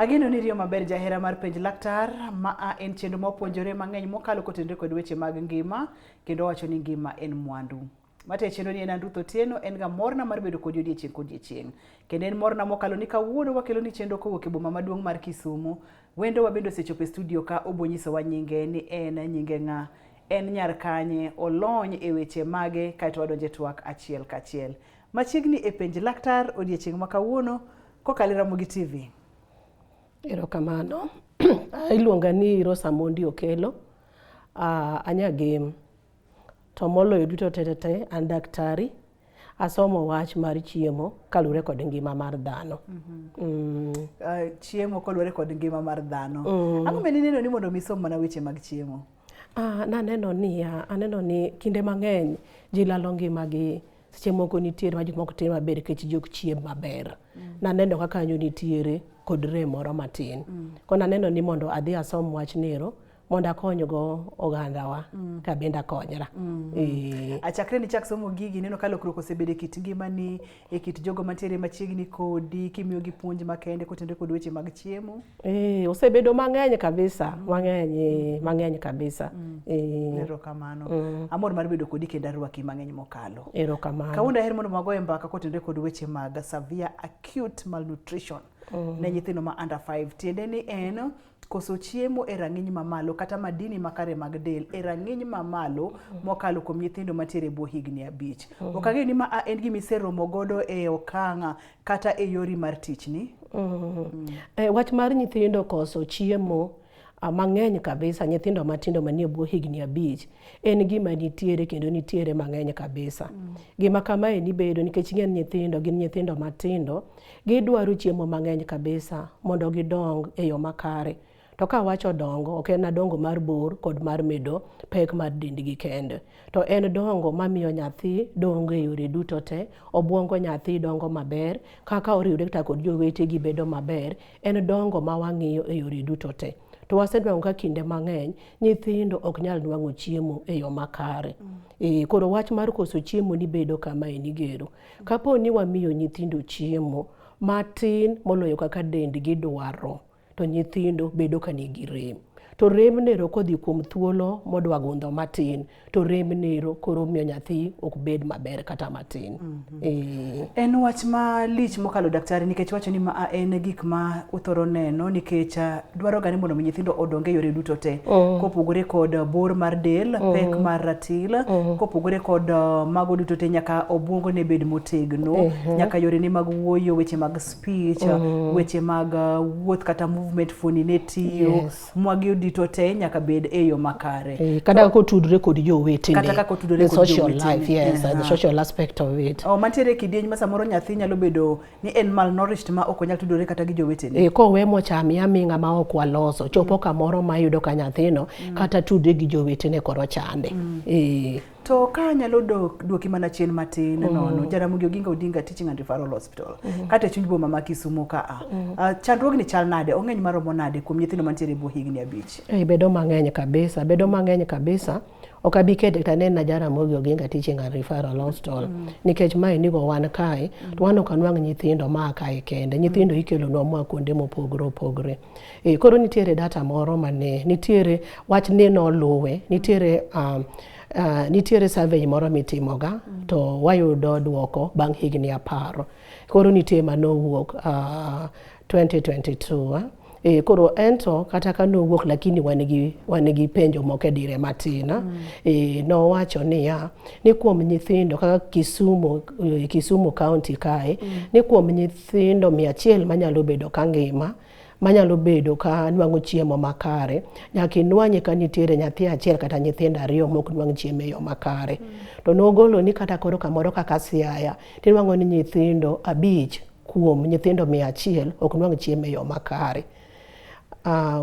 Ageno ni riyo maber jahera mar penj laktar ma a en chenro ma wapuonjore mang'eny mokalo kotenore kod weche mag ngima kendo wacho ni ngima en mwandu. Mate chenro ni en an Ruth Otieno, en ga morna mar bedo kodi odiechieng' kodiechieng'. Kendo en morna mokalo ni kawuono wakelo ni chenro kowuok e boma maduong' mar Kisumu. Wendo wa bende osechopo e studio ka obo nyisowa nyinge ni en nyinge ng'a, en nyar kanye, olony e weche mage kaeto wadonjo e twak achiel kachiel. Machiegni e penj laktar odiechieng' ma kawuono kokalo e Ramogi TV. Erokamano. Iluonga ni Rosa Mondi Okelo. Anyagem. To moloyo duto te te te, an daktari. Asomo wach mar chiemo kaluwore kod ngima mar dhano. Chiemo kaluwore kod ngima mar dhano. Ang'o ma nineno ni mondo mi isom mana weche mag chiemo? Naneno niya, aneno ni kinde mang'eny ji lalo ngimagi seche moko nitiere ma gik moko timo maber nikech ji ok chiem maber. Naneno ka kanyo nitiere kod rem moro matin. Koro naneno ni mondo adhi asom wach nero mondo akonygo ogandawa ka bende akonyra. Achakre nichak somo gigi ineno ka lokruok osebedo e kit ngimani, e kit jogo mantiere machiegni kodi, kimiyogi puonj makende kotenore kod weche mag chiemo. Osebedo mang'eny kabisa, mang'eny, mang'eny kabisa. Erokamano. Amor mar bedo kodi kendo arwaki mang'eny mokalo. Erokamano. Kawuono daher mondo wagoye mbaka kotenore kod weche mag severe acute malnutrition ne nyithindo ma under 5. Tiende ni en koso chiemo e rang'iny mamalo kata madini makare mag del e rang'iny mamalo mokalo kuom nyithindo mantiere e bwo higni 5. Ok ang'eyo ni ma en gima iseromo godo e okang' kata e yori mar tichni. Wach mar nyithindo koso chiemo mang'eny kabisa, nyithindo matindo manie bwo higni 5 en gima nitiere kendo nitiere mang'eny kabisa. Gima kamae ni bedo nikech ing'e ni nyithindo gin nyithindo matindo, gidwaro chiemo mang'eny kabisa mondo gidong e yo makare. To ka awacho dongo, ok en dongo mar bor kod mar medo pek mar dendgi kende. To en dongo mamiyo nyathi dongo e yore duto te, obuongo nyathi dongo maber, kaka oriwre kata kod jowetegi bedo maber, en dongo ma wang'iyo e yore duto te. To wasenwang'o ka kinde mang'eny, nyithindo ok nyal nwang'o chiemo e yo makare. Koro wach mar koso chiemo ni bedo kama en igero. Kapo ni wamiyo nyithindo chiemo matin moloyo kaka dendgi dwaro, to nyithindo bedo ka nigi rem. To rem nero kodhi kuom thuolo modwa gundho matin, to rem nero koro miyo nyathi ok bed maber kata matin. En wach malich mokalo daktari, nikech wacho ni ma en gik ma uthoro neno nikech dwaro ga ni mondo mi nyithindo odong e yore duto te. Kopogore kod bor mar del, pek mar ratil, kopogore kod mago duto te nyaka obuongo ne bed motegno, nyaka yore ne mag wuoyo, weche mag speech, weche mag wuoth kata movement, fuoni ne tiyo, mwagi duto te nyaka bed e yo makare. Kata kaka otudore kod jowetene. Kata kaka otudore The kod social jowetene. life, yes, the social aspect of it. Oh, mantiere kidieny ma samoro nyathi nyalo bedo ni en malnourished ma ok onyal tudore kata gi jowetene. Kowe mocham aming'a ma ok waloso, chopo kamoro ma iyudo ka nyathino kata tudre gi jowetene koro chande. To ka anyalo duoki mana chien matin nono, Jaramogi Oginga Odinga Teaching and Referral Hospital, kata e chuny boma ma Kisumu ka a. Chandruogni chal nade? Ong'eny maromo nade kuom nyithindo mantiere e bwo higni 5? Bedo mang'eny kabisa, bedo mang'eny kabisa. Ok abi kete kata nena Jaramogi Oginga Teaching and Referral Hospital. Nikech mae nigo wan kae, to wan ok anwang' nyithindo maa kae kende. Nyithindo ikelonwa moa kuonde mopogore opogore. Koro nitiere data moro mane, nitiere wach ni noluwe, nitiere nitiere survey moro mitimoga to wayudo duoko bang' higni 10. Koro nitie manowuok 2022. Koro ento kata ka nowuok lakini wan gi penjo moko e dire matin. Nowacho niya ni kuom nyithindo kaka Kisumu, Kisumu County kae, ni kuom nyithindo 100 manyalo bedo ka ngima, manyalo bedo ka nwang'o chiemo makare, nyaka inwang'e ka nitiere nyathi achiel kata nyithindo 2 mok nwang' chiemo e yo makare. To nogolo ni kata koro kamoro kaka Siaya, tinwang'o ni nyithindo 5 kuom nyithindo 100 ok nwang' chiemo e yo makare.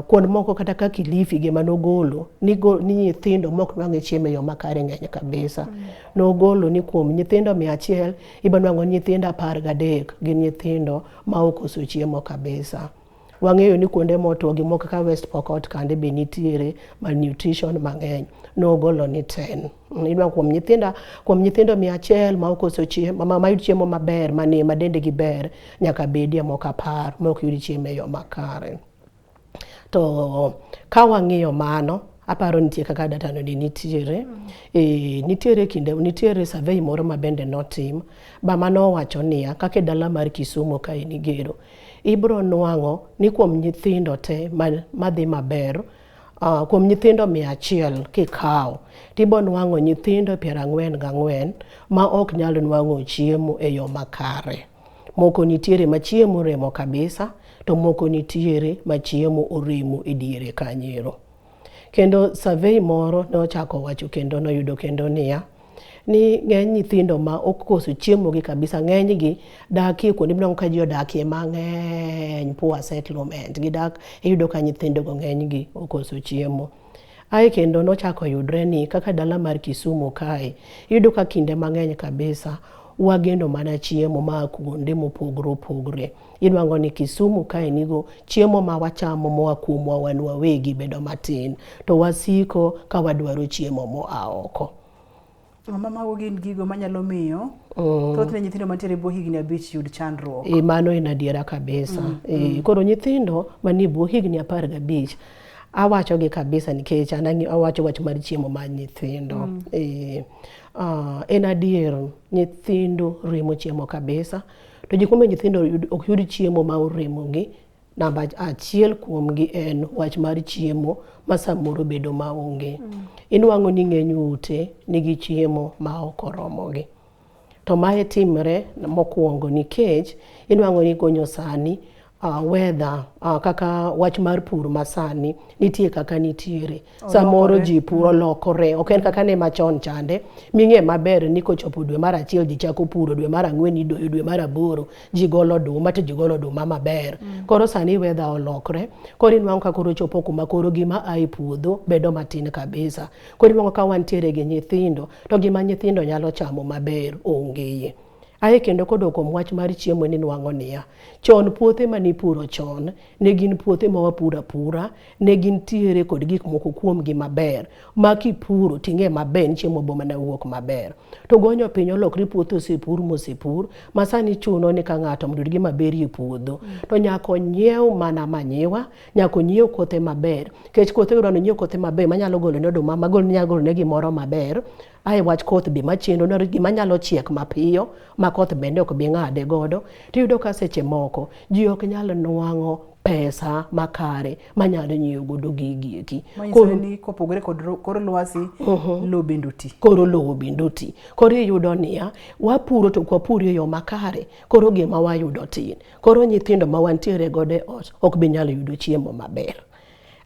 Kuond moko kata ka Kilifi gima nogolo ni nyithindo mok nwang' chiemo e yo makare ng'eny kabisa. Nogolo ni kuom nyithindo 100 ibo nwang'o ni nyithindo 13 gin nyithindo ma okoso chiemo kabisa. Wang'eyo ni kuonde motwo gimoko kaka West Pokot kande be nitiere malnutrition mang'eny. Nogolo ni 10. Inwang'o kuom nyithindo 100 ma okoso chiemo ma yud chiemo maber mane ma dendgi ber nyaka bedie moko 10 ma ok yud chiemo e yo makare. To ka wang'iyo mano, aparo nitie kaka data no nitiere. Nitiere kinde nitiere survey moro ma bende notim ba manowacho niya kaka e dala mar Kisumu kae nigero ibro nwang'o ni kuom nyithindo te madhi maber kuom nyithindo 100 kikawo tibo nwang'o nyithindo 44 ma ok nyal nwang'o chiemo e yo makare. Moko nitiere ma chiemo oremo kabisa to moko nitiere ma chiemo oremo e diere kanyero. Kendo survey moro nochako wacho kendo noyudo kendo niya ni ng'eny nyithindo ma okoso chiemo gi kabisa ng'eny gi dakie kuonde minwang'o ka ji odakie mang'eny poor settlement gidak iyudo ka nyithindo go ng'eny gi okoso chiemo. Ae kendo nochako yudre ni kaka dala mar Kisumu kae iyudo ka kinde mang'eny kabisa wageno mana chiemo maa kuonde mopogore opogore. Inwang'o ni Kisumu kae nigo chiemo ma wachamo moa kuomwa wan wawegi bedo matin to wasiko ka wadwaro chiemo moa oko. Ma mago gin gigo manyalo miyo thothne nyithindo mantiere e bwo higni 5 yud chandruok. E, mano en adiera kabisa. Koro nyithindo manie bwo higni 15 awacho gi kabisa nikech an awacho wach mar chiemo mar nyithindo. En adier nyithindo remo chiemo kabisa to gik momiyo nyithindo ok yud chiemo ma oremo gi namba achiel kuomgi en wach mar chiemo ma samoro bedo maonge. Inwang'o ni ng'eny ute nigi chiemo ma ok oromogi. To mae timre mokwongo nikech inwang'o ni gonyo sani weather kaka wach mar pur masani nitie kaka nitiere. Samoro ji pur olokore ok en kaka ne machon chande ming'e maber ni kochopo dwe mar achiel ji chako puro dwe mar ang'wen idoyo dwe mar aboro ji golo oduma to ji golo oduma maber. Koro sani weather olokre koro inwang'o ka koro chopo kuma koro gima a e puodho bedo matin kabisa. Koro inwang'o ka wantiere gi nyithindo to gima nyithindo nyalo chamo maber onge. Ae kendo kodok kuom wach mar chiemo ni nwang'o niya, chon puothe manipuro chon ne gin puothe ma wapuro apura, ne gintiere kod gik moko kuomgi maber ma kipuro ting'e maber ni chiemo bo mana wuok maber. To gonyo piny olokre puothe osepur mosepur ma sani chuno ni ka ng'ato mondo oyud gima berie e puodho to nyaka onyiew mana manyiwa, nyaka onyiew kothe maber nikech kothe dwaro ni onyiew kothe maber manyalo golone oduma manyalo golone gimoro maber. Ae wach koth be machendo gima nyalo chiek mapiyo ma koth bende ok bi ng'ade godo. Tiyudo ka seche moko ji ok nyal nwang'o pesa makare manyalo nyiewo godo gigi eki. Manyiso ni kopogore kod kor lwasi, lowo bende oti. Koro lowo bende oti. Koro iyudo niya, wapuro to ok wapur e yo makare, koro gima wayudo tin. Koro nyithindo ma wantiere godo e ot ok bi nyalo yudo chiemo maber.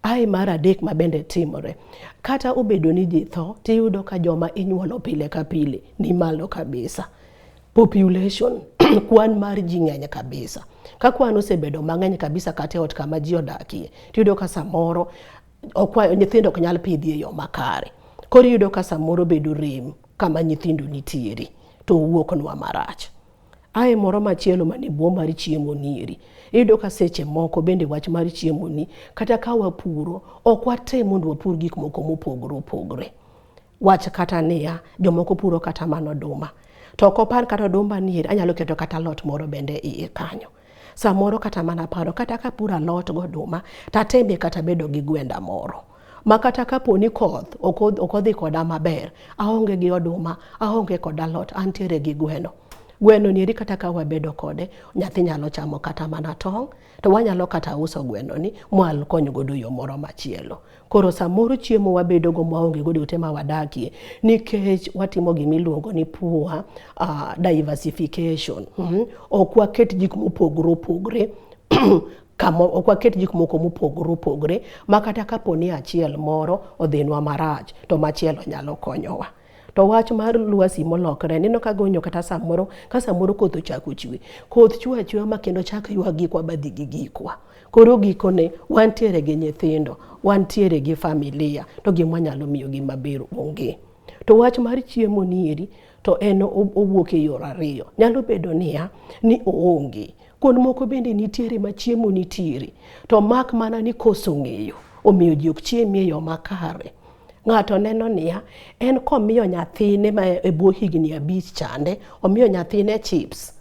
Ae mar adek ma bende timore, kata obedo ni ji tho, tiyudo ka joma inyuolo pile ka pile ni malo kabisa. Population, kwan mar ji ng'eny kabisa. Ka kwan osebedo mang'eny kabisa kata e ot kama ji odakie, tiyudo ka samoro nyithindo ok nyal pidhi e yo makare. Koro iyudo ka samoro bedo rem kama nyithindo nitiere, to wuoknwa marach. Ae moro machielo mane bwo mar chiemo nieri, iyudo ka seche moko bende wach mar chiemo ni kata ka wapuro ok watem mondo wapur gik moko mopogore opogore. Wach kata niya, jomoko puro kata mana oduma. To ok opar kata oduma nieri anyalo keto kata alot moro bende iye kanyo. Samoro kata mana paro kata kapuro alot goduma tatemie kata bedo gi gwenda moro. Ma kata kapo ni koth ok odhi koda maber, aonge gi oduma, aonge kod alot, antiere gi gweno. Gweno nieri kata ka wabedo kode, nyathi nyalo chamo kata mana tong', to wanyalo kata uso gweno ni mwal kony godo yo moro machielo. Koro samoro chiemo wabedo go mwaonge godo e ute ma wadakie nikech watimo gimiluongo ni poor diversification. Ok waket gik mopogore opogore ok waket gik moko mopogore opogore ma kata kapo ni achiel moro odhinwa marach to machielo nyalo konyowa. To wach mar lwasi molokre neno ka gonyo kata samoro ka samoro koth ochako chwe, koth chwe achweya ma kendo chak ywa gikwa badhi gi gikwa. Koro gikone wantiere gi nyithindo, wantiere gi familia to gima wanyalo miyogi maber onge. To wach mar chiemo nieri to en owuok e yore ariyo. Nyalo bedo niya ni oonge. Kuond moko bende nitiere ma chiemo nitiere, to mak mana ni koso ng'eyo omiyo ji ok chiem e yo makare. Ng'ato neno niya, en komiyo nyathine ma e bwo higni 5 chande, omiyo nyathine chips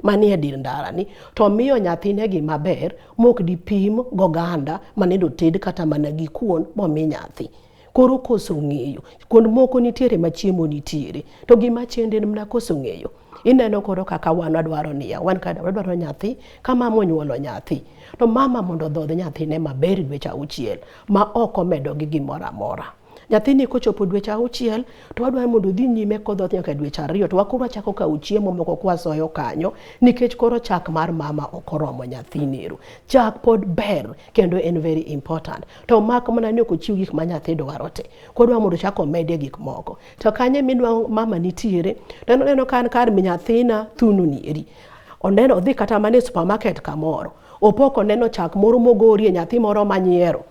manie dir ndara ni, to omiyo nyathine gima ber mok dipim goganda manendo ted kata mana gi kuon momi nyathi. Koro koso ng'eyo. Kuond moko nitiere ma chiemo nitiere, to gima chende en mana koso ng'eyo. Ineno koro kaka wan wadwaro niya, wan kada wadwaro nyathi, ka mama onyuolo nyathi, to mama mondo odhodh nyathine maber dweche 6 ma ok omedo gi gimoro amora. Nyathini kochopo dweche 6 to wadwaro mondo odhi nyime kodhoth nyaka dweche 2, to wakoro wachako kawo chiemo moko kwasoyo kanyo, nikech koro chak mar mama ok oromo nyathinero. Chak pod ber kendo en very important, to mak mana ni ok ochiw gik ma nyathi dwaro te. Koro dwaro mondo ochak omedie gik moko. To kanye minwa mama nitiere, to en oneno ka an kar nyathina thuno nieri. Oneno odhi kata mana e supermarket kamoro, opo koneno chak moro mogorie nyathi moro manyiero.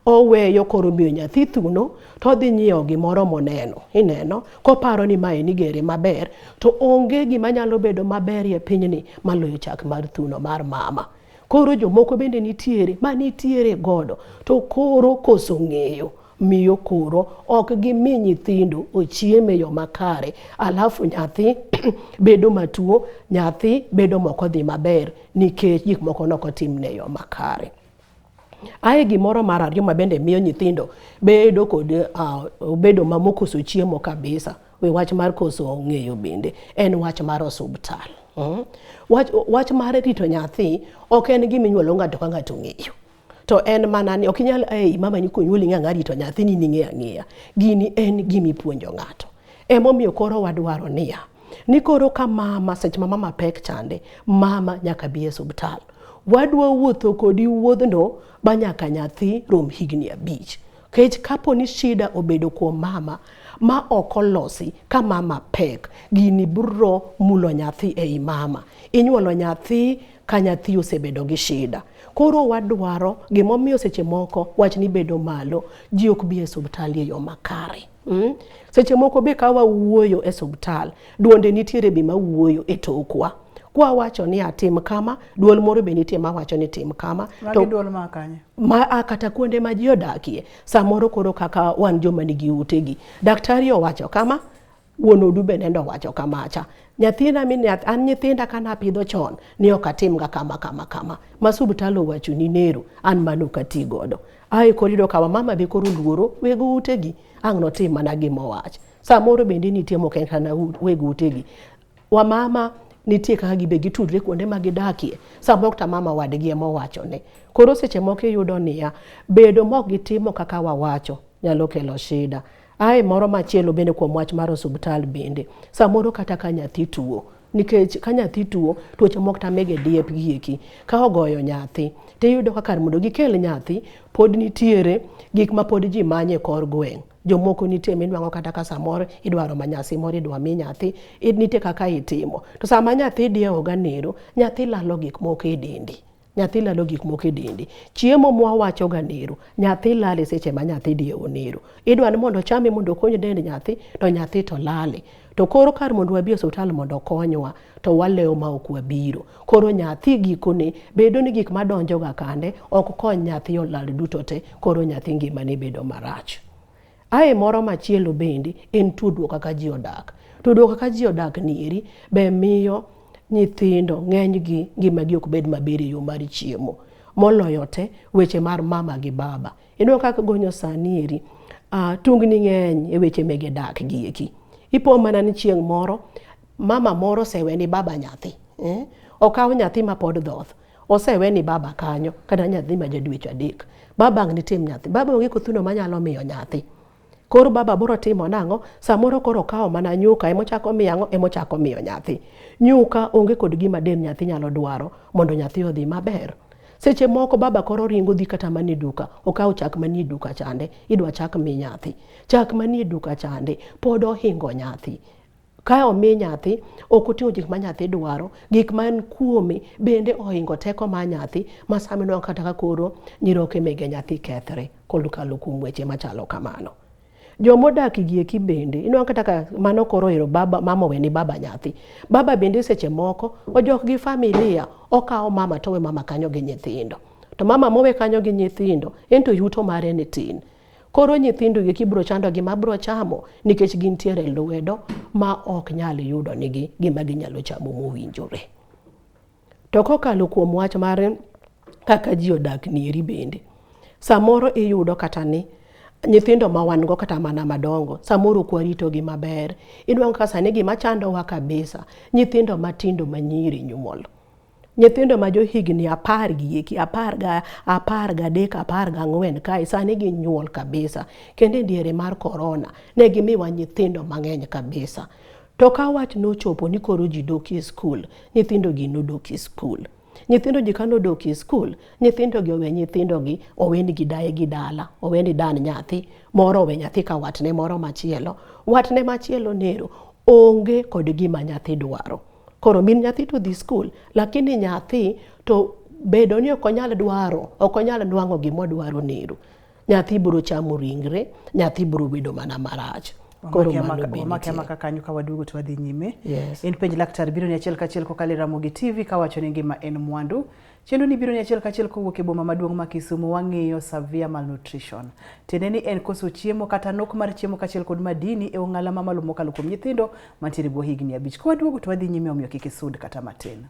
Oweyo koro miyo nyathi thuno, to odhi nyiewo gimoro moneno. Ineno, koparo ni mae ni gere maber, to onge gima nyalo bedo maber e pinyni maloyo chak mar thuno mar mama. Koro jomoko bende nitiere ma nitiere godo, to koro koso ng'eyo miyo koro ok gimi nyithindo ochiem e yo makare, alafu nyathi bedo matuo, nyathi bedo mok odhi maber nikech gik moko ne ok otimne e yo makare. Ae gimoro mar ariyo ma bende miyo nyithindo bedo kod bedo ma mokoso chiemo kabisa, we wach mar koso ng'eyo bende, en wach mar osuptal. Wach mar rito nyathi ok en gima inyuolo ng'ato ka ng'ato ng'eyo. To en mana ni ok inyal ei mama ni konyuoli ng'a rito nyathini ni ng'eyo ang'eya. Gini en gima ipuonjo ng'ato. Emomiyo koro wadwaro niya, ni koro ka mama, seche ma mama pek chande, mama nyaka bi e osuptal. Wadwa wuotho kodi wuodhno ma nyaka nyathi rom higni 5. Kech kapo ni shida obedo kuom mama ma ok olosi ka mama pek, gini biro mulo nyathi ei mama. Inyuolo nyathi ka nyathi osebedo gi shida. Koro wadwaro gimomiyo seche moko wach ni bedo malo, ji ok bi e osuptal e yo makare. Seche moko be ka wawuoyo e osuptal, duonde nitiere be mawuoyo e tokwa. Kwa wacho ni atim kama, duol moro be nitie mawacho ni tim kama. Magi duol ma kanye? Ma a kata kuonde ma ji odakie. Samoro koro kaka wan joma nigi utegi. Daktari owacho kama, wuon odu be nendo owacho kamacha. Nyathina mi nyath, an nyithinda kana apidho chon, ni ok atimga kama kama kama. Ma subtal owacho ni nero, an mano ok ati godo. Ae koro iyudo ka mama be koro luoro wego utegi, ang' notim mana gima owach. Samoro bende nitie mok en kana wego utegi. Wamama nitie kaka gibe gitudre kuonde ma gidakie, samoro kata mama wadgi ema owachone. Koro seche moko iyudo niya, bedo mok gitimo kaka wawacho nyalo kelo shida. Ae moro machielo bende kuom wach mar osuptal bende, samoro kata ka nyathi tuo, nikech ka nyathi tuo, tuoche moko kata mege diep gi eki, ka ogoyo nyathi, tiyudo ka kar mondo gikel nyathi, pod nitiere gik ma pod ji manyo e kor gweng'. Jomoko nitie minwang'o kata ka samoro idwaro manyasi moro idwa mi nyathi, nitie kaka itimo. To sama nyathi diewo ga nero, nyathi lalo gik moko e dendi. Nyathi lalo gik moko e dendi. Chiemo mwawacho ga nero, nyathi lale seche ma nyathi diewo nero. Idwa ni mondo ochame mondo okony dend nyathi, to nyathi to lale. To koro kar mondo wabi e osiptal mondo okonywa, to walewo ma ok wabiro. Koro nyathi gikone bedo ni gik madonjo ga kande ok kony nyathi olal duto te, koro nyathi ngimane bedo marach. Ae moro machielo bende en tudruok kaka ji odak. Tudruok kaka ji odak nieri be miyo nyithindo ng'enygi ngimagi ok bed maber e yo mar chiemo. Moloyo te weche mar mama gi baba. Ineno kaka gonyo sani eri, tungni ng'eny e weche mege dak gi eki. Ipo mana ni chieng' moro mama moro osewe ni baba nyathi. Okaw nyathi ma pod dhoth, osewe ni baba kanyo, kata nyathi ma ja dweche 3. Baba ang' nitim nyathi. Baba onge kothuno manyalo miyo nyathi. Koro baba biro timo nang'o? Samoro koro okawo mana nyuka emochako miyo ang'o? Emochako miyo nyathi. Nyuka onge kod gima del nyathi nyalo dwaro mondo nyathi odhi maber. Seche moko baba koro ringo dhi kata mana e duka, okawo chak manie duka chande, idwa chak mi nyathi. Chak manie duka chande pod ohingo nyathi. Ka omi nyathi, ok oting'o gik ma nyathi dwaro, gik man kuome bende ohingo teko mar nyathi, ma sama inwang'o kata ka koro nyiroke mege nyathi kethre kokalo kuom weche machalo kamano. Jomodak gieki bende inwang'o kata ka mano koro ero baba mama oweni baba nyathi. Baba bende seche moko ojok gi familia okawo mama to owe mama kanyo gi nyithindo. To mama mowe kanyo gi nyithindo en to yuto mare ni tin. Koro nyithindo gi kibro chando gima bro chamo nikech gintiere lwedo ma ok nyal yudo nigi gima ginyalo chamo mowinjore. To kokalo kuom wach mar kaka ji odak nieri bende, samoro iyudo kata ni nyithindo ma wan go kata mana madongo samoro ok waritogi maber. Inwang'o ka sani gima chandowa kabisa, nyithindo matindo ma nyiri nyuol. Nyithindo ma johigni 10 gieki, 13, 14 kae sani ginyuol kabisa. Kendo e diere mar korona ne gimiwa nyithindo mang'eny kabisa. To ka wach nochopo ni koro ji dok e skul, nyithindo gi nodok e skul. Nyithindo ji ka nodok e skul, nyithindo gi owe nyithindo gi owenigi daye gi dala, oweni dan nyathi, moro owe nyathi ka watne moro machielo. Watne machielo nero onge kod gima nyathi dwaro. Koro min nyathi to dhi skul, lakini nyathi to bedo ni ok onyal dwaro, ok onyal nwang'o gima odwaro nero. Nyathi biro chamo ringre, nyathi biro bedo mana marach. Koro mano be Wamake nitie. amaka kanyo ka waduogo to wadhi nyime. Yes. En penj laktar biro ni achiel kachiel kokalo e Ramogi TV kawacho ni ngima en mwandu. Chenro ni biro ni achiel kachiel kowuok e boma maduong' ma Kisumu wang'iyo severe malnutrition. Tiende ni en koso chiemo kata nok mar chiemo kaachiel kod madini e ong'ala mamalo mokalo kuom nyithindo mantiere e bwo higni 5. Ka waduogo to wadhi nyime omiyo kik isud kata matin.